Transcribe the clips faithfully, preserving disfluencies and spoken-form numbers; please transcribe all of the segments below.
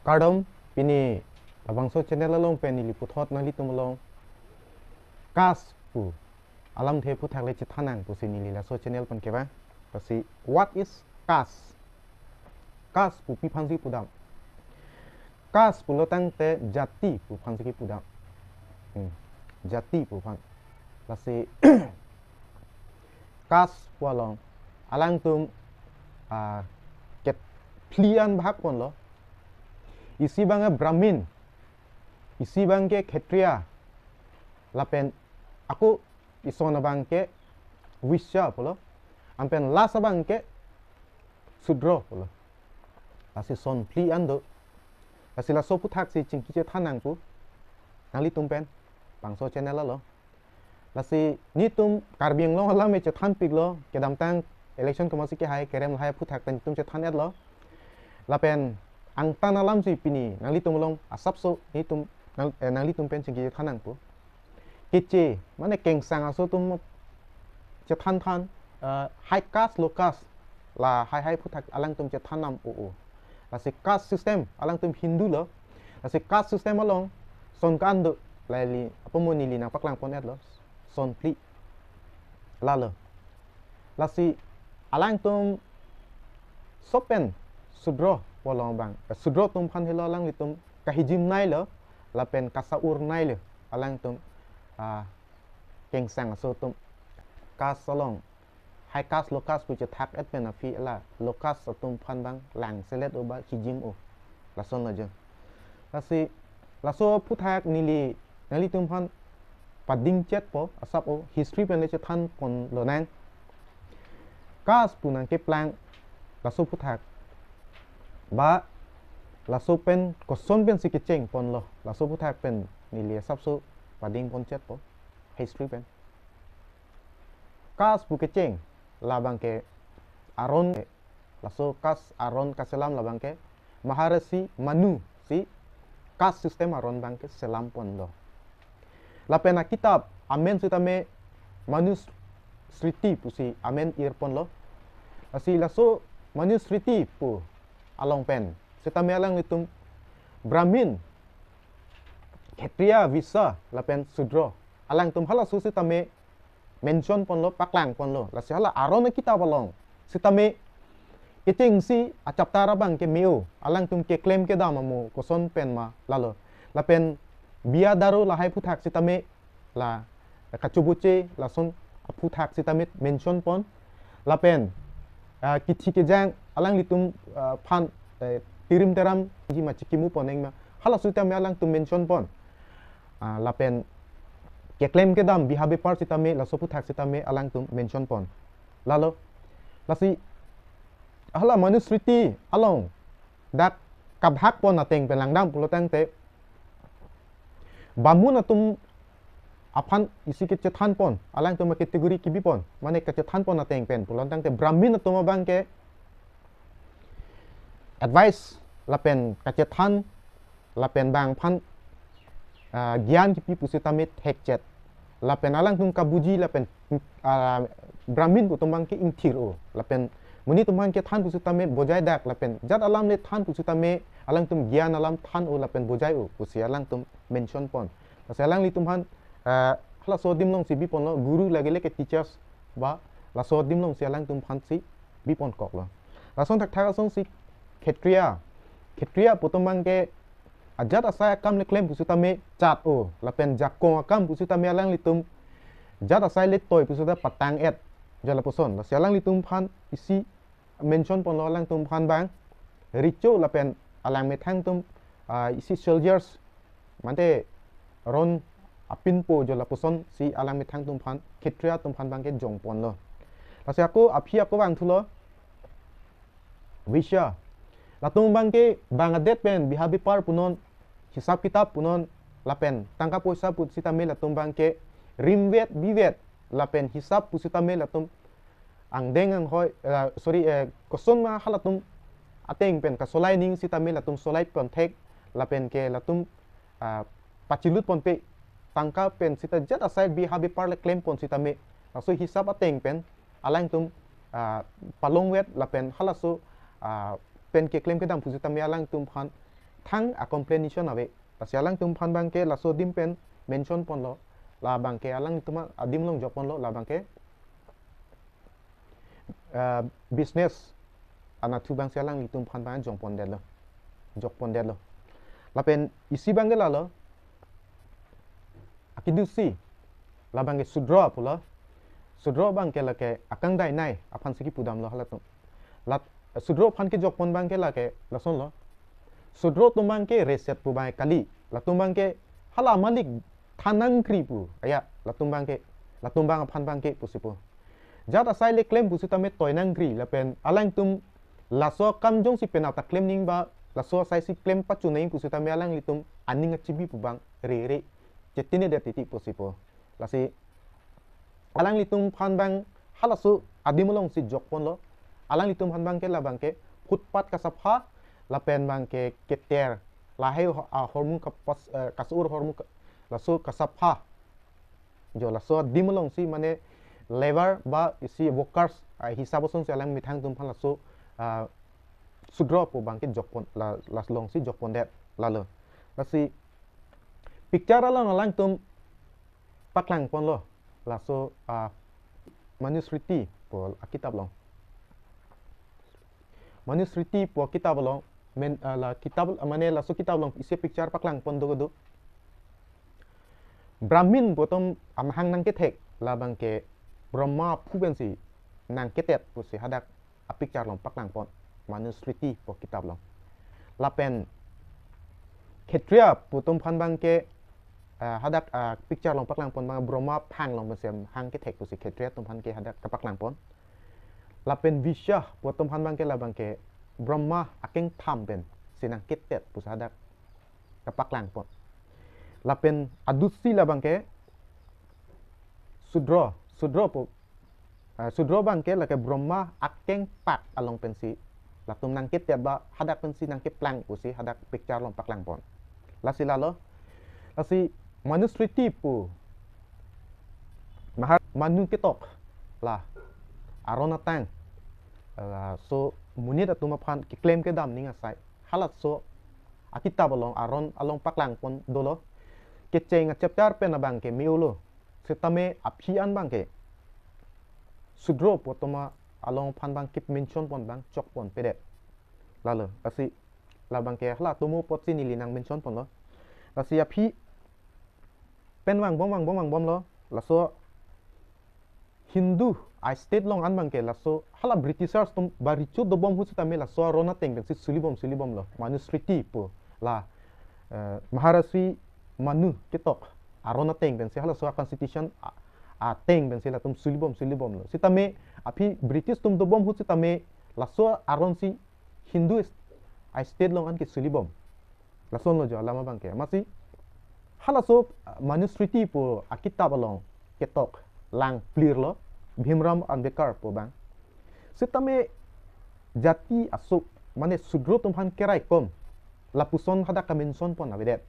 Kardom, pini labangso channel along pen neli puthot nanglitum along caste pu alamthe aphuthak le chethan nang pusi neli laso channel pen kevang. Lasi, what is caste? Caste pu pi aphansi pudam? Caste pulo tangte jati pu aphansi kipudam. Hmm. Jati pu aphan. Lasi caste pu along alangtum, ah, ke phli an bhag ponlo. Isi abang ke Brahmin, isi abang ke Kshatriya, lapen ako ison abang ke Vaishya pulo, anpen last abang ke Sudra pulo. Lasi son phli an do. Lasi laso aphuthak si chingki chethan nang pu nanglitum pen bangso channel along. Lasi netum Karbi Anglong alam me chethan piklo, kedamtang election komatsi kehai, kerem lahai aphuthak pen netum chethan etlo. Lapen angtan alam si pini nanglitum along asapso netum nang, eh, nanglitum pen chingki chethan nang pu. Keche, mane kengsang aso atum chethan than, eh, high caste, low caste, lahai hai aphuthak alangtum chethan nam o o. Lasi caste system, alangtum Hindu lo. Lasi caste system along son ko-an do, lali apot mo neli nangpaklang pon etlo. Son phli. Lalo. Lasi alangtum sopen Sudra pu along abang, eh, Sudra atum aphan helo alanglitum kahijim nei lo, lapen kasa-ur nei lo, alangtum, ah, kengsang aso atum. Caste along, high caste, low caste pu chethak et pen aphi la low caste atum aphan abang langselet o ba hijim o. Lason lo jo. Lasi laso aphuthak neli nanglitum aphan pading chetpo, asap o, history pen le chethan ponlo nang. Caste pu nangkeplang laso aphuthak, ba laso pen koson pensi kecheng ponlo, laso aphuthak pen neli asapso pading pon chetpo, history pen. Caste pu kecheng labang ke aron, laso caste aron kaselam labang ke Maharishi Manu si caste system aron abang ke selam ponlo. Lapen akitap amen sitame Manusmriti pusi amen ir ponlo. Lasi laso Manusmriti pu along pen sitame alanglitum Brahmin, Kshatriya, Vaishya, lapen Sudra, alangtum halaso sitame mention ponlo, paklang ponlo. Lasi hala aron akitap along sitame kechengsi achaptar abang ke me-o, alangtum keklem kedam amo koson pen ma lalo. Lapen biya daro lahai aphuthak sitame, la kachoboche lason aphuthak sitame mention pon. Lapen, ah, kithi kejang alanglitum, ah, aphan, eh, tirim teram ji ma chikimu pon eng ma, halaso sitame alangtum mention pon. Ah, lapen keklem kedam biha bepar sitame, laso aphuthak sitame alangtum mention pon. Lalo, lasi hala Manusmriti along dak kabhag pon ateng pen langdam pulo tangte, Bamun atum aphan isi kechethan pon, alangtum a-category kebi pon, mane kechethan pon ateng pen pulo tangte Brahmin atum abang ke advice lapen kechethan lapen bang aphan, ah, gyan kepi pusitame thekchet. Lapen alangtum kabuji lapen, ah, Brahmin pu atum abang ke ingthir o. Lapen monit atum aphan kethan pusitame bojai dak, lapen jat alam le than pusitame alangtum gyan alam than o lapen bojai o pusi alangtum mention pon. Lasi alanglitum aphan, ah, halaso adim alongsi bi ponlo, guru lagile ke teachers ba, laso adim alongsi alangtum aphansi bi pon koklo. Lason thakthak asonsi Kshatriya. Kshatriya pu atum abang ke ajat asai akam le klem pusitame chat o, lapen jakong akam pusitame alanglitum jat asai le toi pusita patang et, jo lapuson. Lasi alanglitum aphan isi mention ponlo, alangtum aphan abang recho lapen alang methang atum, ah, isi soldiers, mate ron apinpo jo lapusonsi alang methang atum aphan, Kshatriya atum aphan abang ke jong ponlo. Lasi ako aphi ako vangthulo Vaishya. Latum abang ke bang adet pen biha bepar punon, hisap kitap punon, lapen tangka poisa pusitame latum abang ke rimvet bivet lapen hisap pusitame latum angdeng anghoi, eh, sorry, eh, koson ma halatum ateng pen kasolai aning sitame latum solai pon thek, lapen ke latum, ah, pachilut ponpe, tangka pen sita jat asai biha bepar le klem pon sitame, laso hisap ateng pen alangtum, ah, palongvet lapen halaso, ah, pen keklem kedam pusitame alangtum aphan thang a complaination ave. Lasi alangtum aphan abangke laso adim pen mention ponlo. Labangke alangtum adim along jok ponlo. Labangke, eh, business anatthu abangsi alanglitum aphan abang jok pondetlo. Jok pondetlo. Lapen isi abangke lalo. Akidusi, labangke sudro pulo. Sudro abangke lake akangdainai aphansi kipudamlo halatum. Lat, sudro aphan kejok pon abangke lake lasonlo. Sudro atum abangke reset pu abang kali. Latum abangke hala malik than nangkri pu. Aya, latum abangke, latum abang aphan abangke pusi pu. Jat asai le klem pusitame toi nangkri lapen alangtum laso akam jongsi penap ta klem ning ba laso asaisi klem pachu nang pusitame alanglitum aning achibi pu abang rere chetine det titi pusi pu. Lasi alanglitum aphan abang halaso adim alongsi jok ponlo. Alanglitum aphan abangke labangke footpath kasapha lapen abangke keter lahei ho-, ahormu kapas, eh, kasur hormu ka-, laso kasapha. Jo laso adim alongsi mane labour ba isi workers, ah, hisap asonsi alang methang atum aphan laso, ah, sudro pu abangke jok pon la, laso alongsi jok pondet lalo. Lasi picture along alangtum paklang ponlo laso, ah, Manusmriti pu akitap along. Manusmriti pu akitap along men, ah, la kitap, mane laso kitap along isi picture paklang pon do do. Brahmin pu atum amahang nangkethek labangke Brahma aphu pensi nangketet pusi hadak a picture along paklang pon, Manusmriti pu kitap along. Lapen Kshatriya pu atum aphan abangke, ah, hadak, ah, picture along paklang pon abang Brahma aphang along pensi amahang kethek pusi Kshatriya atum aphan ke hadak kepaklang pon. Lapen Vaishya pu atum aphan abangke labangke Brahma akengtham pensi nangketet pusi hadak kepaklang pon. Lapen adusi labangke sudro, sudro pu, ah, sudro abangke lake Brahma akengpak along pensi latum nangketet ba hadak pensi nangkeplang pusi hadak picture along paklang pon. Lasi lalo, lasi Manusmriti pu Mahar Manu ketok la aron atang, laso monit atum aphan keklem kedam ning asai halaso akitap along aron along paklang pon dolo. Kecheng a chapter pen abangke me-olo. Setame aphi an abangke sudro pu atum along aphan abang kemention pon abang chok ponpedet. Lalo, lasi labangke hala atomo apotsi neli nangmention ponlo. Lasi aphi pen vangbom vangbom vangbomlo. Laso Hindu a state along an abangke laso hala Britishers atum ba recho dobom ahut setame laso aron ateng pensi sulibom sulibomlo. Manusmriti pu la, eh, Maharishi Manu ketok aron ateng pensi halaso a constitution a, ateng pensi latum sulibom sulibomlo. Setame aphi British atum dobom ahut setame laso aronsi Hindu est-, a state along an kesulibom. Lasonlo jo alam abangke. Amatsi halaso, ah, Manusmriti pu akitap along ketok lang plirlo Bhimrao Ambedkar pu abang. Setame jati asuk mane sudro atum aphan keraikom lapuson hadak kamention pon avedet.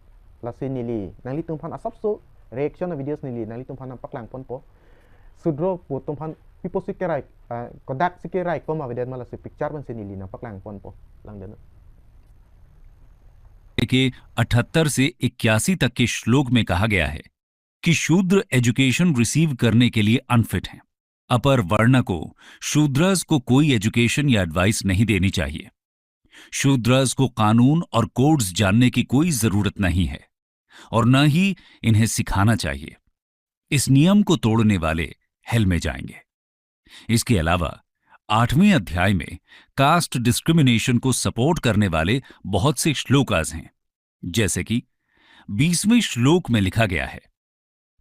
Lasi neli nanglitum aphan asapso reaction a videos neli nanglitum aphan nangpaklang ponpo. Sudro pu atum aphan pi apotsi kerai, ah, kodaksi keraikom avedet ma lasi picture pensi neli nangpaklang ponpo. Langdeno. के अठहत्तर से इक्यासी तक के श्लोक में कहा गया है कि शूद्र एजुकेशन रिसीव करने के लिए अनफिट हैं। अपर वर्ण को, शूद्रस को कोई एजुकेशन या एडवाइस नहीं देनी चाहिए। शूद्रस को कानून और कोड्स जानने की कोई जरूरत नहीं है और न ही इन्हें सिखाना चाहिए। इस नियम को तोड़ने वाले हेल में जाएंगे। इसके अलावा आठवें अध्याय में कास्ट डिस्क्रिमिनेशन को सपोर्ट करने वाले बहुत से श्लोकास हैं, जैसे कि बीसवें श्लोक में लिखा गया है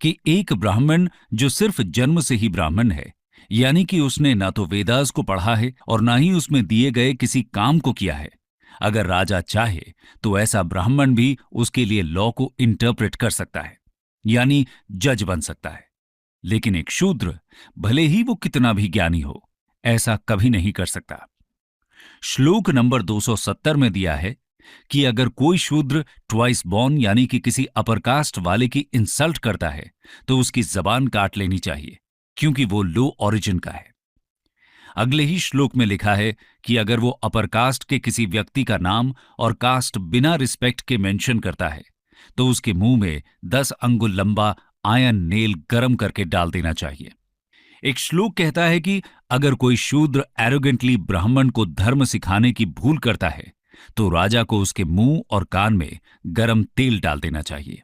कि एक ब्राह्मण जो सिर्फ जन्म से ही ब्राह्मण है, यानी कि उसने ना तो वेदास को पढ़ा है और ना ही उसमें दिए गए किसी काम को किया है, अगर राजा चाहे तो ऐसा ब्राह्मण भी उसके लिए लॉ को इंटरप्रेट कर सकता है, यानी जज बन सकता है। लेकिन एक शूद्र, भले ही वो कितना भी ज्ञानी हो, ऐसा कभी नहीं कर सकता। श्लोक नंबर दो सौ सत्तर में दिया है कि अगर कोई शूद्र ट्वाइस बॉर्न यानी कि किसी अपर कास्ट वाले की इंसल्ट करता है तो उसकी जबान काट लेनी चाहिए, क्योंकि वो लो ओरिजिन का है। अगले ही श्लोक में लिखा है कि अगर वो अपर कास्ट के किसी व्यक्ति का नाम और कास्ट बिना रिस्पेक्ट के मेंशन करता है, तो उसके मुंह में दस अंगुल लंबा आयरन नेल गर्म करके डाल देना चाहिए। एक श्लोक कहता है कि अगर कोई शूद्र एरोगेंटली ब्राह्मण को धर्म सिखाने की भूल करता है, तो राजा को उसके मुंह और कान में गरम तेल डाल देना चाहिए।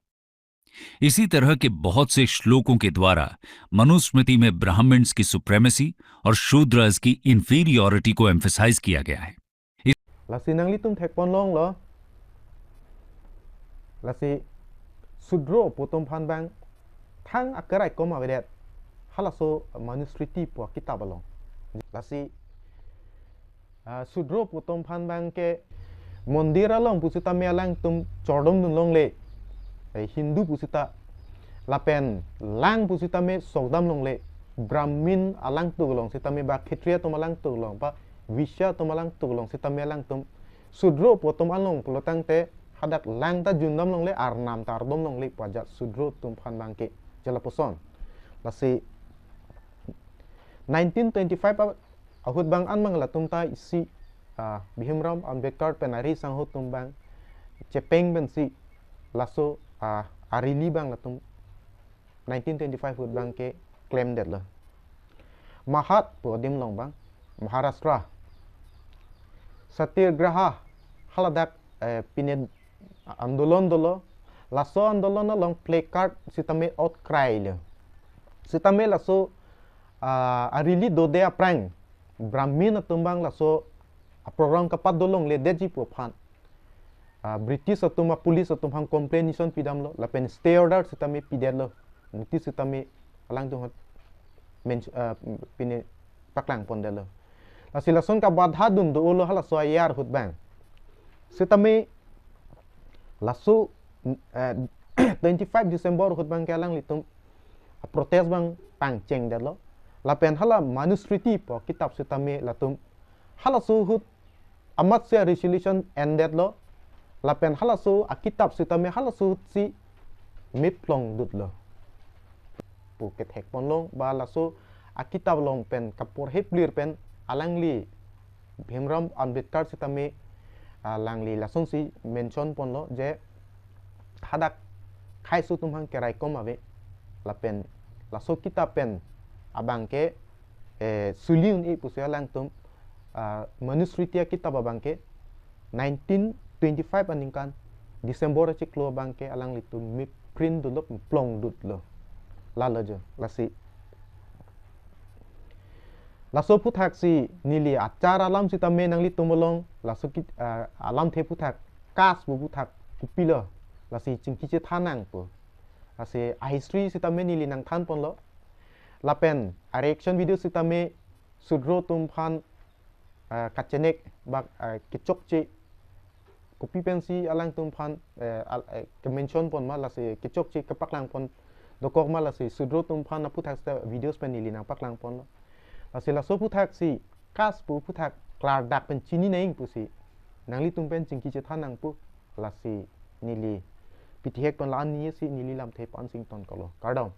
इसी तरह के बहुत से श्लोकों के द्वारा मनुस्मृति में ब्राह्मण्स की सुप्रेमेसी और शूद्रस की इंफीरियोरिटी को एम्फेसाइज किया गया है। Lasi nanglitum thekponlonglo. Lasi Sudro pu atum aphan abang thang akeraikom avedet. Halaso Manusmriti pu akitap along. Lasi ah, Sudro pu atum aphan abang ke mondir along pusitame alangtum chordom dunlongle. Eh, Hindu pusita lapen lang pusitame sokdamlongle. Brahmin alangtum along sitame ba Khetriya atum alangtum along ba Vishya atum alangtum along sitame alangtum Sudro pu atum along pulotangte hadak lang ta jundamlongle, arnam ta ardomlongle pu ajat Sudro atum aphan abang ke jala puson. Lasi nineteen twenty-five a- ahut abang an abang latum ta isi ah, Bhimrao Ambedkar pen ari sangho atum abang chepeng pensi laso ah, arili abang latum nineteen twenty-five ahut abang ke klemdetlo. Mahad pu adim along abang Maharashtra. Satyagraha haladak eh, pine andolon dolo. Laso andolon along placard sitame outcry lo. Sitame laso ah, arili dode aphrang Brahmin atum abang laso aprogram kapadolongledetji pu aphan ah, British atum apolice atum aphan complaint nison pidamlo lapen stay order sitame pidetlo. Notice sitame alangtum aphan men- ah, pine paklangpondetlo. Lasi lason kabadha dun dolo halaso ayar ahut abang. Sitame laso eh, twenty-five December ahut abang ke alanglitum protest abang pangchengdetlo. Lapen hala Manusmriti pu akitap sitame latum halaso ahut amatsi resolution endetlo. Lapen halaso akitap sitame halaso ahutsi meplongdutlo pu kethekponlong ba laso akitap along pen kaporhe plir pen alangli Bhimrao Ambedkar sitame alangli lasonsi mention ponlo je hadak khaiso atum aphan keraikom ave lapen laso kitap pen abang ke eh, suli un-e pusi alangtum ah, Manusmriti akitap abang ke nineteen twenty-five aningkan December achiklo abang ke alanglitum meprint dutlo, plongdutlo. Lalo jo, lasi. Laso aphuthaksi neli achar alam sitame nanglitum along, laso kit, ah, alamthe aphuthak, caste pu aphuthak kopilo, lasi chingki chethan nangpo. Lasi ahistory sitame neli nangthanponlo. Lapen areaction video sitame Sudro atum aphan ah, kachenek ba ah, kechokche kopi pensi alangtum aphan eh, al- eh, kemention pon ma lasi kechokche kepaklangpon dokok ma lasi Sudro atum aphan aphuthak sita videos pen neli nangpaklangponlo. Lasi laso aphuthaksi caste pu aphuthak klardak pen chini nang pusi nanglitum pen chingki chethan nangpo. Lasi neli pithihek pen la-an nisi neli lamthe pen singtonkoklo. Kardom.